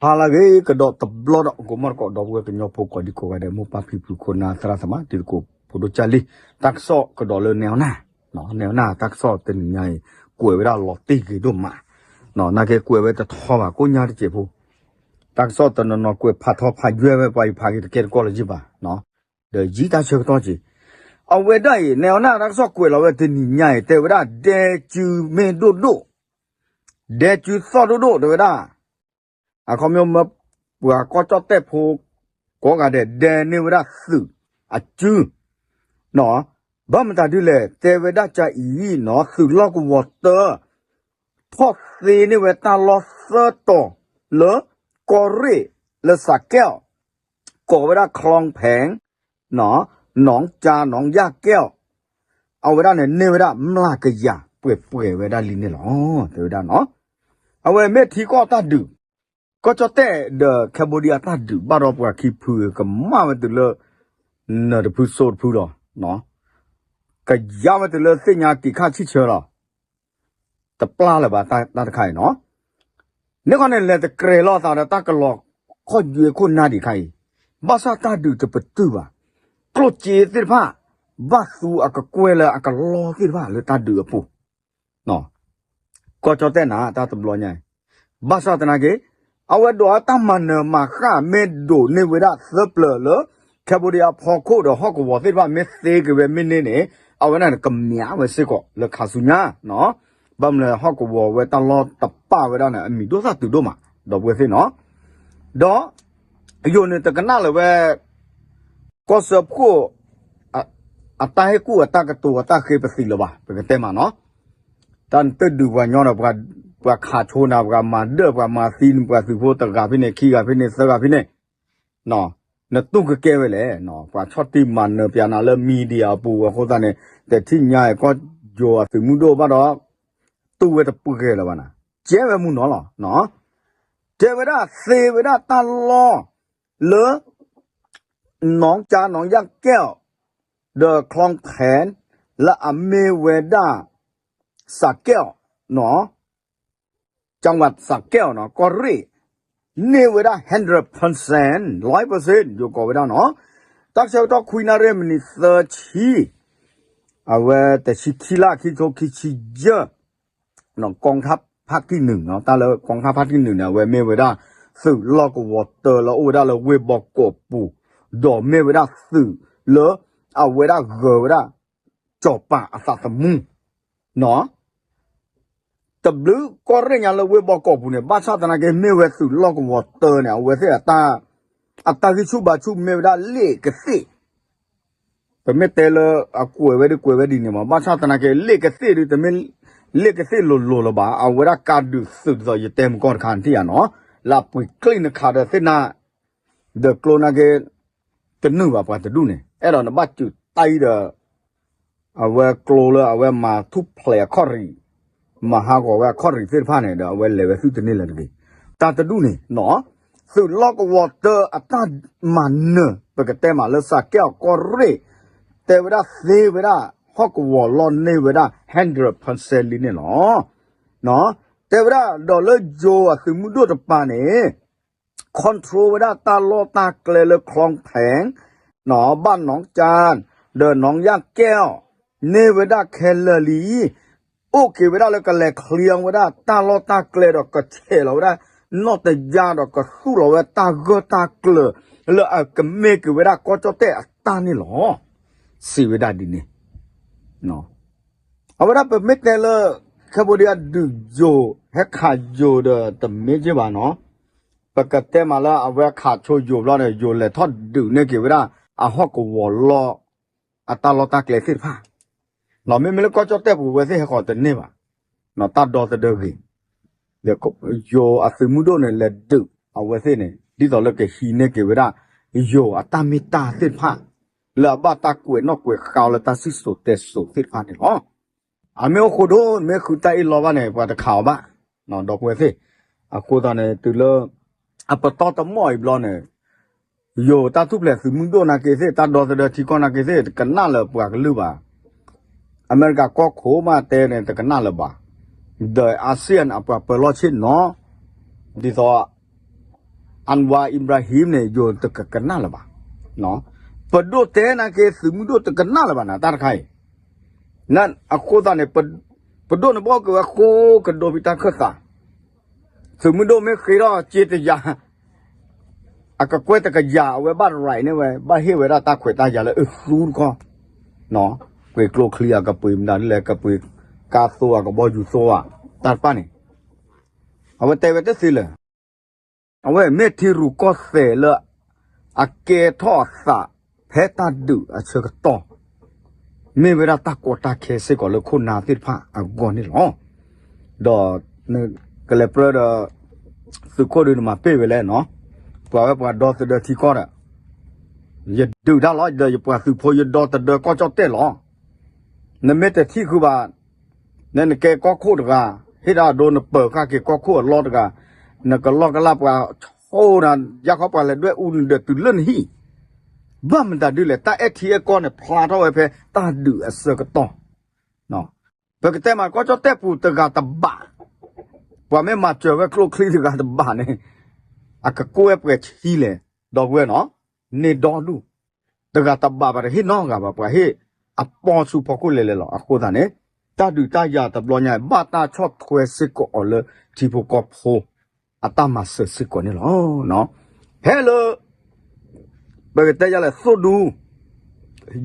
ဟါလၢအဂ့ၤ ကဒီးတဘျီဒီး ကိးမီၢ်တကိး ဒီပုၢ်ဝဲၢ်ကညီဖိကိးဒံကိးဂၤဒဲး မိၢ်ပၢ်ဖံဖု ခိၣ်နၢ်သရၣ်သမါ တံၤသကိးဖိဒိၣ်ကၢ်လံ, တၢ်ကစီၣ်ကဒီးလၢ နဲအီနၢ်, နဲအီနၢ် တၢ်ကစီၣ်တနံၤညါအံၤ ကွဲးဝဲဒၣ်လီၤတံၢ်ဂ့ၤဒိၣ်မး, နာ်က့ကွဲးဝဲတထီဘၣ် ကိၣ်ညါတစဲးဖိ, တၢ်ကစီၣ်တနီၤနီၤကွဲးဖးထီဖးယွဲၢ်ဝဲ ပှၤအံၤဖးက့ၤတကဲတကီၢ်လၢၤဘၣ်, ဒီးယံၤတၢ်ဆၢကတီၢ်က့ၤ, အဝဲဒၣ်အံၤ နဲအီနၢ် တၢ်ကစီၣ်ကွဲးလီၤဝဲတနံၤညါအံၤ တဲဝဲဒၣ် ဒဲကုမ့ၢ်ဒိၣ်ဒိၣ် ဒဲကုသီၣ်ဒိၣ်ဒိၣ် တဲဝဲဒၣ် အခီပညီမ့ၢ် ပှၤကီၢ်ကၠီၣ်တဲၣ်ဖိ ကိးဂၤဒဲး ဒဲန့ၢ်ဝဲဒၣ်သုးအကု, ဘၣ်မတၤဒ်လဲၣ် တဲဝဲဒၣ်ကအံၤနီၤ သုးလီၢ်ကဝီၤတၢ ဖီၣ်သ့န့ၢ်ဝဲတၢ်လီၢ်သၢတီၤ လၢကီၢ်ရ့ၣ် လၢစးကဲးအီၤ ကိးဝဲဒၣ် คลองแผง နီၢ်ကၠၢ နီၢ်ယၢ်ကဲးအီၤ, အဝဲဒၣ်န့ၣ် န့ၢ်ဝဲဒၣ်မျးကယၤ ပှဲၤပှဲၤဝဲဒၣ်လံန့ၣ်လီၤ တဲဝဲဒၣ်နီၤ, အဝဲမ့ၢ်ထံကီၢ်တၢ်ဒုး, ကီၢ်ကၠီၣ်တဲၣ်ဒီး Cambodia တၢ်ဒုးဘၣ်ဒီး ပှၤခံဖုကမၣ်ဝဲတုၤလၢ နၢၤတဖုစိတဖုလီၤ, ကယါဝဲတုၤလၢသ့ၣ်ညါက့ၤခါဆံၣ်ဆၢလီၤ တပျၢ်လၢၤဘၣ်တၢ်တခါအံၤနီၤ, န့ၣ်ခီန့ၣ် လဲၤတကြဲးလိာ်သးဒီးတၢ်ကလီၤခီၣ်ယွဲခိၣ်နၢ်ဒံးခါအံၤ, ဘၣ်ဆၣ်တၢ်ဒုးတပတုာ်ဘၣ်, ကျိၣ်စ့သ့ၣ်တဖၣ် ဘၣ်သူအကကွဲၢ်လၢအကလီသ့ၣ်တဖၣ်လၢတၢ်ဒုးအပူၤ ကီၢ်ကၠီၣ်တဲၣ်နၤ တၢ်တဘျီညါအံၤ, ဘၣ်ဆၣ်သနာ်က့ အဝဲဒိးတၢ်မၤနၢၤမၤဃၣ်မ့ၢ်ဒိးန့ၢ်ဝဲဒၣ်သၢပျၢၤလၢ Cambodia ဖီခိၣ်ဒီးဟီၣ်ကဝီၤသ့ၣ်တဖၣ်မ့ၢ်သ့က့ၤဝဲမ့ၢ်န့ၢ်န့ၣ်, အဝဲဒၣ်န့ၣ်ကမၠးဝဲစ့ၢ်ကီးလၢခါဆူညါ, ဘၣ်မနုၤဟီၣ်ကဝီၤဝဲတၢ်လီၢ်တပာ်ဝဲဒၣ်န့ၣ် အမံၤဒိၣ်သၣ်တုၤဒိၣ်မး ဒီပုၢ်ဝဲၢ်သ့ၣ်နီၤ, ဒီး ယိၤန့ၣ်တကနၣ်လၢၤဝဲ ကီၢ်စၢဖှိၣ် အတၢ်ဟ့ၣ်ကူၣ်အတၢ်ကတိၤအတၢ်ဃ့ပသံးလၢၤဘၣ် ပကတဲမးနီၤ, တၢ်နတဒုးပှၤညီဒီး ပှၤခးဆိနၤ ပှၤမၤဒၢၣ် ပှၤမၤသံ ပှၤသုးဖိတဂၤဖဲန့ၣ် ခံဂၤဖဲန့ၣ် သၢဂၤဖဲန့ၣ်, နတူၢ်ကကဲဝဲလဲၣ်, ပှၤဆီၣ်တံၢ်မၤနၢၤပျးနၤလၢ media အပူၤအဃိသတးန့ၣ် တထံၣ်ညါအံၤ ကီၢ်ယိၤအသုးမုၢ်ဒိၣ်ဘၣ်ဒီး တူၢ်ဝဲတပှဲၤလၢၤဘၣ်နၤ, ကဲဝဲမုၢ်နီၤလီၤ, တဲဝဲဒၣ်သ့ဝဲဒၣ်တၢ်လီၢ် လၢ နီၢ်ကၠၢ နီၢ်ယၢ်ကဲးအီၤ ဒီး คลองแผน လၢအမ့ၢ်ဝဲဒၣ် စးကဲးအီၤ จังหวัดสระแก้ว နီၤ ကီၢ်ရ့ၣ် န့ၢ်ဝဲဒၣ် hundred percent လွဲၢ်ပၢၢ်စ့ၣ် ယိၤကိးဝဲဒၣ်နီၤ, တၢ်ဆၢကတီၢ်ခွံနၣ်ရံၣ်မံးနံးသၢဆံ အဝဲတဆံခံလါ ခံကထိခံဆံယဲၢ် กองทัพภาคที่หนึ่ง နီၤ တၢ်လၢ กองทัพภาคที่หนึ่ง န့ၣ် အဝဲမ့ၢ်ဝဲဒၣ် သုးလီၢ်ကဝီၤတၢလၢအိၣ်ဝဲဒၣ်လၢဝ့ၢ်ဘီကီးပူၤ, ဒီးမ့ၢ်ဝဲဒၣ်သုးလၢ အဝဲဒၣ်ဂၢၤဝဲဒၣ် စီၤပၤအသးသမူ နီၤ တဘျုးကီၢ်ရ့ၣ်ညါလၢဝ့ၢ်ဘီကီးပူၤန့ၣ် ဘၣ်ဆၣ်သနာ်က့ မ့ၢ်ဝဲသုးလီၢ်ကဝီၤတၢန့ၣ် အဝဲသ့ၣ် အတၢ်ဂံၢ်ဆူၣ်ဘါဆူၣ်မ့ၢ်ဝဲဒၣ်လ့ၣ်ကသ့ၣ် ပမ့ၢ်တဲလၢအကွဲးဝဲဒ်ကွဲးဝဲဒ်န့ၣ်မး ဘၣ်ဆၣ်သနာ်က့ လ့ၣ်ကသ့ၣ်ဒ် တမ့ၢ် လ့ၣ်ကသ့ၣ်လိၤလိၤလၢၤဘၣ် အဝဲဒၣ်ကးဒုးသုးဒ်သိးယတဲမုၢ်ကီၢ်တခါနထံၣ်ဧါနီၤ လၢအပှ့ၤကျ့ၣ်နခးဒီးသ့ၣ်နၢ် ဒီးကျိနာ်က့ တနုာ်ဘၣ်ပှၤတဒူၣ်န့ၣ် အဲၣ်ဒိးနဘၣ်စူးတၢ်အံၤဒီး အဝဲကျိလၢအဝဲမၤထူၣ်ဖျဲးအခီၣ်ရံၣ် မၤဟးဂီၤဝဲအခီၣ်ရံၣ်သ့ၣ်တဖၣ်န့ၣ်ဒီး အဝဲလဲၤဝဲသုတန့ၢ်လၢၤတဂ့ၤ. တၢ်တဒူၣ်န့ၣ် သုးလီၢ်ကဝီၤတၢအတၢ်မၤနၢၤ ပကတဲမးလၢစးကဲးအီၤကီၢ်ရ့ၣ် တဲဝဲဒၣ်သ့ဝဲဒၣ် ဟီၣ်ကဝီၤလီၢ်န့ၢ်ဝဲဒၣ် hundred percent လံန့ၣ်လီၤ. တဲဝဲဒၣ်ဒီးလၢယိၤအသုးမုၢ်ဒိၣ်တပၤန့ၣ် control ဝဲဒၣ်တၢ်လီၢ်တၢ်ကျဲလၢ คลองแผน ဘၣ်နီၢ်ကၠၢ ဒီးနီၢ်ယၢ်ကဲးအီၤ န့ၢ်ဝဲဒၣ်ခဲလၢာ်လံ အိၣ်က့ၤဝဲဒၣ်လၢကလဲၤချ့ဝဲဒၣ်တၢ်လီၢ်တၢ်ကျဲဒီးကဆဲးလီၤဝဲဒၣ် နီၣ်တယၢ်ဒီးကသူၣ်လီၤဝဲတၢ်ဂၢၢ်တၢ်ကျၢၤ လၢအကမ့ၢ်က့ၤဝဲဒၣ်ကီၢ်ကၠီၣ်တဲၣ်အတၢ်န့ၣ်လီၤ. စံးဝဲဒၣ်ဒ်န့ၣ် အဝဲဒၣ်ပမ့ၢ်တဲလၢ Cambodia ဒုးယိၤ ဟဲခးယိၤဒီးတမ့ၢ်က့ဘၣ်နီၤ ပကတဲမးလၢအဝဲခးဆိယိၤဘျီန့ၣ် ယိၤလဲၤထီၣ်ဒုးန့ၢ်က့ၤဝဲဒၣ် အဟီၣ်ကဝီၤလီၢ် အတၢ်လီၢ်တၢ်ကျဲသ့ၣ်တဖၣ် မ့မ့ၢ်လၢကီၢ်ကၠီၣ်တဲၣ်ပူၤဝဲသ့ၣ်ဟဲဃီၤတန့ၢ်ဘၣ် တၢ်ဒီသဒၢဂ့ၤ ယိၤအသုးမုၢ်ဒိၣ်န့ၣ် လဲၤဒုးအဝဲသ့ၣ်န့ၣ် ဒ်သိးလၢကဟံးန့ၢ်က့ၤဝဲဒၣ် ယိၤအတၢ်မ့ၢ်တၢ်သ့ၣ်တဖၣ် လၢအဘၣ်တၢ်ကွဲးနီၣ်ကွဲးဃါလၢတၢ်စံၣ်စိၤတဲစိၤသ့ၣ်တဖၣ်န့ၣ်လီၤ. အမ့ၢ်အိၣ်ဃိဒိၣ် မ့ၢ်ဃုတၢ်အ့ၣ်လိာ်ဘၣ်န့ၣ် ပှၤတခးအီၤဘၣ် ဒီပုၢ်ဝဲၢ်သ့ၣ် အဃိသတးန့ၣ် တုၤလၢ အပတီၢ်တမီၢ်အံၤဘျီန့ၣ် ယိၤတၢ်ထူၣ်ဖျဲးသုးမုၢ်ဒိၣ်နာ်က့သ့ၣ် တၢ်ဒီသဒၢထံကီၢ်နာ်က့သ့ၣ် တကနၣ်လၢၤပှၤကလုာ်ဘၣ်. အမဲရကၤကီၢ်ခိၣ်မးတဲန့ၣ် တကနၣ်လၢၤဘၣ်. ဒီး ASEAN အပှၤပၢၤလီၢ်ဆ့ၣ်နီၤ ဒ်သိး Anwar Ibrahim န့ၣ် ယိၤတကကနၣ်လၢၤဘၣ်. ပဒိၣ်တဲနာ်က့ သုးမုၢ်ဒိၣ်တကနၣ်လၢၤဘၣ်နၤ တၢ်တခါအံၤ. အဃိသတးန့ၣ် ပဒိၣ်န့ၣ်ဘၣ်က့ၤဝဲဃိကဒိဖံးတၢ်ခၢၣ်သး, သုးမုၢ်ဒိၣ်မ့ၢ်ဃ့ထီၣ်စ့တယၤ အကကွဲၢ်တကယၤ အဝဲဘၣ် right န့ၢ်ဝဲ ဘၣ်ဟ့ၣ်ဝဲဒၣ်တၢ်ခွဲးတၢ်ယာ်လၢအသူတခီ, ပှ့ၤကျိချံအကပှ့ၤမတၤဒ်လဲၣ် ကပှ့ၤကါသိအကဘီယူၤသိဧါ, တၢ်တဖၣ်န့ၣ် အဝဲတဲဝဲတသ့လၢၤ. အဝဲမ့ၢ်ထံရူၢ်ကီၢ်သဲးလၢ အကဲထီၣ်အသးဖဲတၢ်ဒုးအဆၢကတီၢ် မ့ၢ်ဝဲဒၣ်တၢ်ကီတၢ်ခဲစ့ၢ်ကီးလၢခိၣ်နၢ်သ့ၣ်တဖၣ်အဂီၢ်န့ၣ်လီၤ. ဒီးနကလဲၤပြၢဒီး သုးခိၣ်ဒုးနမၤပ့ၢ်ဝဲလဲၣ်နီၤ, ပှၤဝဲပှၤဒီသဒၢထံကီၢ်ဒီး ယဒုးတၢ်လီၤ ဒီးယပှၤသုးဖိယဒီသဒၢကီၢ်ကၠီၣ်တဲၣ်လီၤ. နမ့ၢ်တထံၣ်ဃုာ်ဘၣ် နနကဲကီၢ်ခိၣ်တဂၤ, ဟ့ၣ်ဒၣ်အဒိနပၢၤဃာ်က့ၤကီၢ်ခိၣ်အလီၢ်တဂၤ, နကလီၢ်ကလၢ်ပှၤဆိနၤ ယါခီပှၤလဲၤဒွဲၣ်အူနဒီးတုၤလၢနဟံၣ်, ဘၣ်မတၤဒ်လဲၣ် တၢ်အဲၣ်ထံအဲၣ်ကီၢ်န့ၣ် ဖျါထီၣ်ဝဲဖဲတၢ်ဒုးအဆၢကတီၢ်. ပကတဲမးကီၢ်ကၠီၣ်တဲၣ်ပူၤတဂၤတဘၣ်, ပှၤမ့ၢ်မၤစၢၤဝဲကျိချံတဂၤတဘၣ်န့ၣ် အကကွဲၢ်ပှဲၤဆံလဲၣ်, ဒီပုၢ်ဝဲၢ်နီၤ, န့ၢ်ဒီဒူၣ်, တဂၤတဘၣ်ဘၣ်တဟ့ၣ်နီတဂၤဘၣ်, ပှၤဟ့ၣ်အပီဆူဖီခိၣ်လဲၤလဲၤလီၤ. အဃိသတးန့ၣ် တၢ်ဒုးတၢ်ယၤတဘျီညါ ဘၣ်တၢ်ဆီၣ်ထွဲစ့ၢ်ကီးအီၤလၢထံဖိကီၢ်ဖိ အတၢ်မၤစၢၤစ့ၢ်ကီးန့ၣ်လီၤ. ဖဲလၢ ပကတဲယၤလဲၣ် သိၣ်ဒူ,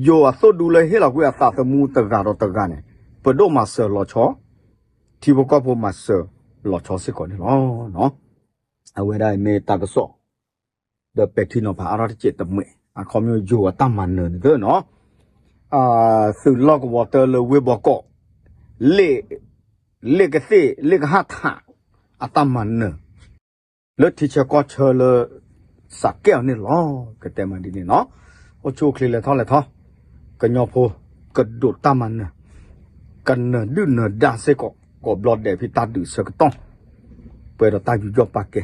ယိၤအသိၣ်ဒူလၢဟ့ၣ်လီၤကွံာ်အသးသမူတဂၤဒီးတဂၤန့ၣ် ပဒိၣ်မၤစၢၤလီၤဆီ, ထံဖိကီၢ်ဖိမၤစၢၤလီၤဆီစ့ၢ်ကီးန့ၣ်လီၤ. အဝဲဒၣ်အံၤမ့ၢ်တၢ်ကစီၣ် ဒီးပဲာ်ထံနီၤဖးအါထီၣ်တစဲးတမှဲး အခီပညီယိၤအတၢ်မၤနၢၤန့ၣ်နီၤ, သုးလီၢ်ကဝီၤတၢလၢဝ့ၢ်ဘီကီး လ့ၣ်ကသ့ၣ် လ့ၣ်ကဟၣ်ထး အတၢ်မၤနၢၤ လၢထံဆၢကီၢ်ဆၢလၢ စးကဲအီၤန့ၣ်လီၤ. ကတဲမးဒ်န့ၣ်နီၤ, အိၣ်ဆူၣ်အိၣ်ချ့လဲၤထီၣ်လဲၤထီ, ကညီဖိ ကဒိးတၢ်မၤနၢၤ, ကနၢၤဒုၣ်နၢၤဒါစ့ၢ်ကီး ကိးဘျီဒဲးဖဲတၢ်ဒုးဆၢကတီၢ်, ပှဲၤဒီးတၢ်ယူးယီၣ်ပာ်ကဲ